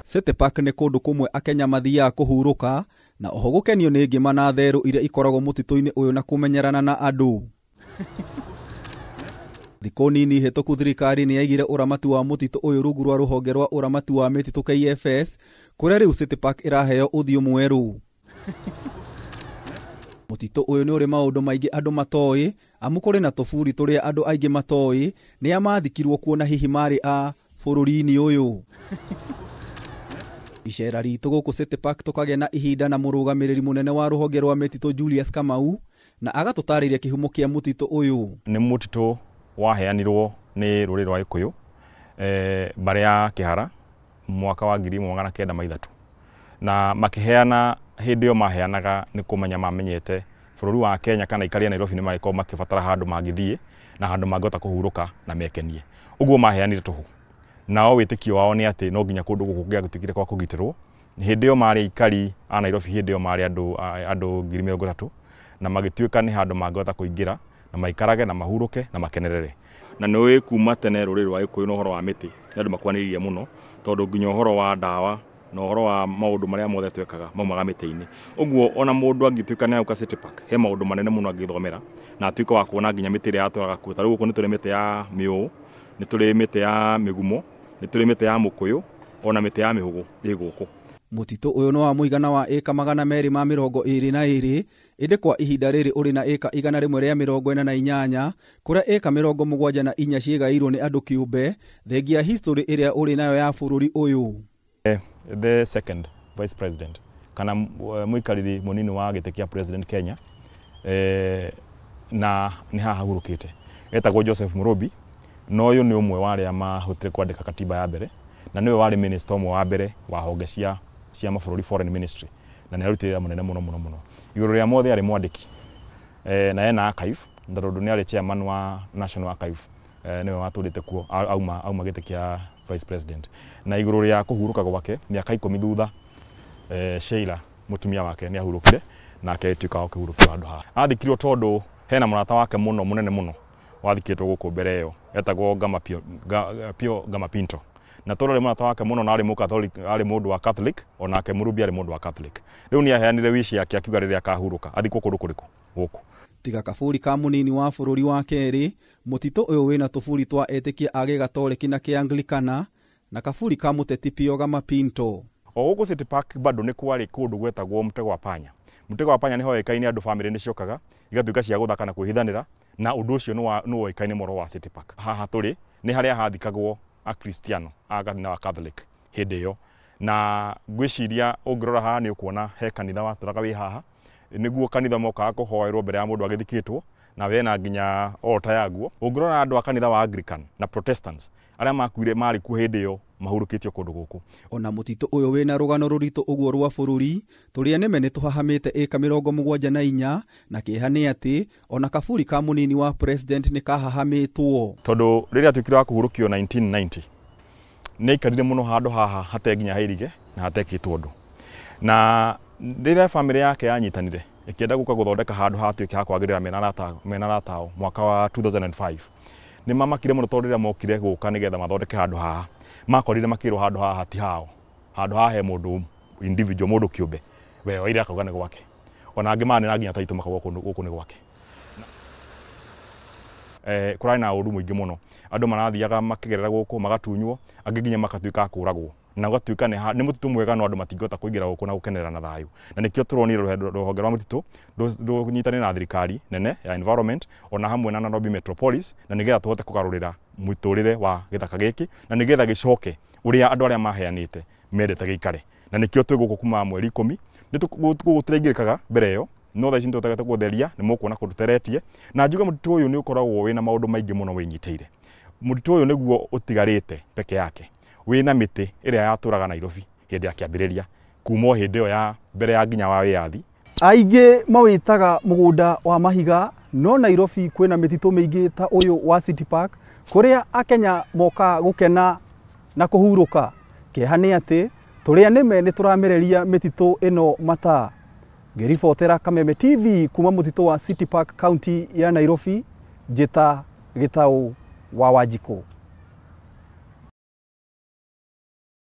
City Park nĩ kũndũ kũmwe akenya mathiaga kũhurũka na oho gũkenio nĩ ngĩma na therũ iria ikoragwo mũtitũ-inĩ ũyũ na kũmenyerana na andũ. Thikũ nini hĩtũku thirikari nĩ yaigire ũramati wa mũtitũ ũyũ rungu rwa rũhonge rwa ũramati wa mĩtitũ KFS, kũrĩa rĩu City Park ĩraheo ũthiũ mwerũ. Mũtitũ ũyũ nĩ ũrĩ maũndũ maingĩ andũ matoĩ, amu kũrĩ na tũburi tũrĩa andũ aingĩ matoĩ nĩa mathikirwo kuo na hihi marĩ a bũrũri-inĩ ũyũ. Icera ritũ gũkũ City Park tũkagĩa na ihinda na mũrũgamĩrĩri mũnene wa rũhonge rwa mĩtitũ Julius Kamau, na agatũtarĩria kĩhumo kĩa mũtitũ ũyũ. Nĩ mũtitũ waheanirwo nĩ rũrĩrĩ rwa Gĩkũyũ mbarĩ ya Kĩhara mwaka wa 1903, na makĩheana hĩndĩ ĩyo maheanaga nĩ kũmenya mamenyete bũrũri wa Kenya kana aikari a Nairobi nĩ marĩkorwo makĩbatara handũ mangĩthiĩ na handũ mangĩhota kũhurũka na mekenie. Ũguo maheanire tũhũ. Nao wĩtĩkio wao nĩ atĩ no nginya kũndũ gũkũ gũngĩatuĩkire kwa kũgitĩrwo. Hĩndĩ ĩyo marĩ aikari a Nairobi, hĩndĩ ĩyo marĩ andũ 30,000, na magĩtuĩka nĩ handũ mangĩhota kũingĩra na maikarage na mahurũke na makenerere. Na nĩ ũĩ kuma tene rũrĩrĩ rwa Gĩkũyũ na ũhoro wa mĩtĩ nĩ andũ makwanĩrĩirie mũno, tondũ nginya ũhoro wa ndawa na ũhoro wa maũndũ marĩa mothe twekaga maumaga mĩtĩ-inĩ. Ũguo ona mũndũ angĩtuĩka nĩ agũka City Park, he maũndũ manene mũno angĩthomera na atuĩke wa kuona nginya mĩtĩ ĩrĩa yatũraga kuo. Ta rĩu gũkũ nĩ tũrĩ mĩtĩ ya mĩũũ, nĩ tũrĩ mĩtĩ ya mĩgumo, nĩ tũrĩ mĩtĩ ya mũkũyũ, ona mĩtĩ ya mĩhũgũ ĩ gũkũ. Mũtitũ ũyũ nĩ wa mũigana wa ĩka 222, ĩndĩ kwa ihinda rĩrĩ ũrĩ na ĩka 148, kũrĩa ĩka 74 ciĩgaĩirwo nĩ andũ kĩũmbe, thengia history ĩrĩa ũrĩ nayo ya bũrũri ũyũ. The second vice president kana mũikarĩri mũnini wa gĩtĩ kĩa president Kenya, na nĩ haha hurũkĩte, etagwo Joseph Murubi, na ũyũ nĩ ũmwe wa arĩa mahotire kwandĩka katiba ya mbere, na nĩwe warĩ minister ũmwe wa mbere wa honge cia mabũrũri, foreign ministry, na nĩ arutire wĩra mũnene mũno mũno mũno. Igũrũ rĩa mothe arĩ mwandĩki, na ena archive, na tondũ nĩ arĩ chairman wa National Archive, nĩwe watũrĩte kuo auma gĩtĩ kĩa vice president. Na igũrũ rĩa kũhurũka gwake mĩaka 10 thutha, Sheila mũtumia wake nĩ ahurũkire, nake atuĩka wa kũhurũkio handũ haha. Athikirwo tondũ hena mũrata wake mũno mũnene mũno wathikĩtwo gũkũ mbere ĩyo, etagwo Gama Pio, Pio Gama Pinto. Na tondũ arĩ mũrata wake mũno na arĩ mũkatholic, arĩ mũndũ wa Catholic, onake Murubi arĩ mũndũ wa Catholic. Rĩu nĩ aheanire wish yake akiuga rĩrĩa akahurũka athikwo kũndũ kũrĩkũ? Gũkũ. Tiga kaburi ka mũnini wa bũrũri wa kerĩ, mũtitũ ũyũ wĩna tũburi twa etĩkia a gĩgatoreki na kĩanglikana, na kaburi ka mũteti Pio Gama Pinto. O gũkũ City Park bado nĩ kwarĩ kũndũ gwetagwo mũtego wa panya. Mũtego wa panya nĩ hoĩkaine andũ bamĩrĩ nĩ ciokaga igatuĩka cia gũthaka na kwĩhithanĩra, na ũndũ ũcio nĩ woĩkaine mũno wa City Park. Haha tũrĩ nĩ harĩa hathikagwo Akristiano a kanitha wa Catholic hĩndĩ ĩyo, na ngwĩciria ũngĩrora haha nĩ ũkuona he kanitha watũraga wĩ haha, nĩguo kanitha mokaga kũhoerwo mbere ya mũndũ agĩthikĩtwo, na wena nginya altar yaguo. Ũngĩrora andũ a kanitha wa Anglican na Protestants arĩa makuire marĩ kuo hĩndĩ ĩyo mahurũkĩtio kũndũ gũkũ. Ona mũtitũ ũyũ wĩna rũgano rũritũ ũguo rwa bũrũri, tũrĩa nĩme nĩ tũhahamĩte ĩka 74, na kĩeha nĩ atĩ ona kaburi ka mũnini wa president nĩ kahahamĩtwo. Tondũ rĩrĩa atuĩkire wa kũhurũkio 1990, nĩ aikarire mũno handũ haha hate nginya hairige na hatekĩtwo ũndũ. Na rĩrĩa bamĩrĩ yake yanyitanire ĩkĩenda gũka gũthondeka handũ hatuĩke ha kwagĩrĩra mena arata ao mwaka wa 2005, nĩ mamakire mũno tondũ rĩrĩa mokire gũka nĩgetha mathondeke handũ haha, makorire makĩrwo handũ haha ti hao, handũ haha he mũndũ individual, mũndũ kĩũmbe we oire akauga nĩ gwake, ona angĩ manena nginya taitũ makauga gũkũ nĩ gwake. Kũrarĩ na ũru mũingĩ mũno, andũ marathiaga makĩgerera gũkũ magatunywo, angĩ nginya magatuĩka a kũragwo, na gũgatuĩka nĩ mũtitũ mwega no andũ matingĩhota kũingĩra gũkũ na gũkenerera na thayũ. Na nĩkĩo tũronire rũhonge rwa mũtitũ rũnyitanĩre na thirikari nene ya environment ona hamwe na Nairobi Metropolis, na nĩgetha tũhote kũgarũrĩra mũtũrĩre wa gĩthaka gĩkĩ, na nĩgetha gĩcoke ũrĩa andũ arĩa maheanĩte mendete gĩikare. Na nĩkĩo twĩ gũkũ kuma mweri 10, nĩ gũkũ tũraingĩrĩkaga mbere ĩyo, no thaa ici nĩ tũhotete gũtheria, nĩ mũkuona kũndũ tũteretie. Na njuge mũtitũ ũyũ nĩ ũkoragwo wĩna maũndũ maingĩ mũno wĩnyitĩire. Mũtitũ ũyũ nĩguo ũtigarĩte peke yake wĩna mĩtĩ ĩrĩa yatũraga Nairobi hĩndĩ ya kĩambĩrĩria, kuma o hĩndĩ ĩyo ya mbere ya nginya wa wĩyathi. Aingĩ mawĩtaga mũgũnda wa mahiga, no Nairobi kwĩna mĩtitũ mĩingĩ ta ũyũ wa City Park, kũrĩa akenya mokaga gũkena na kũhurũka. Kĩeha nĩ atĩ tũrĩa nĩme nĩ tũramereria mĩtitũ ĩno mata. Ngĩribotera Kameme TV kuma mũtitũ wa City Park, kaunti ya Nairobi, njĩta Gĩtaũ wa Wanjikũ.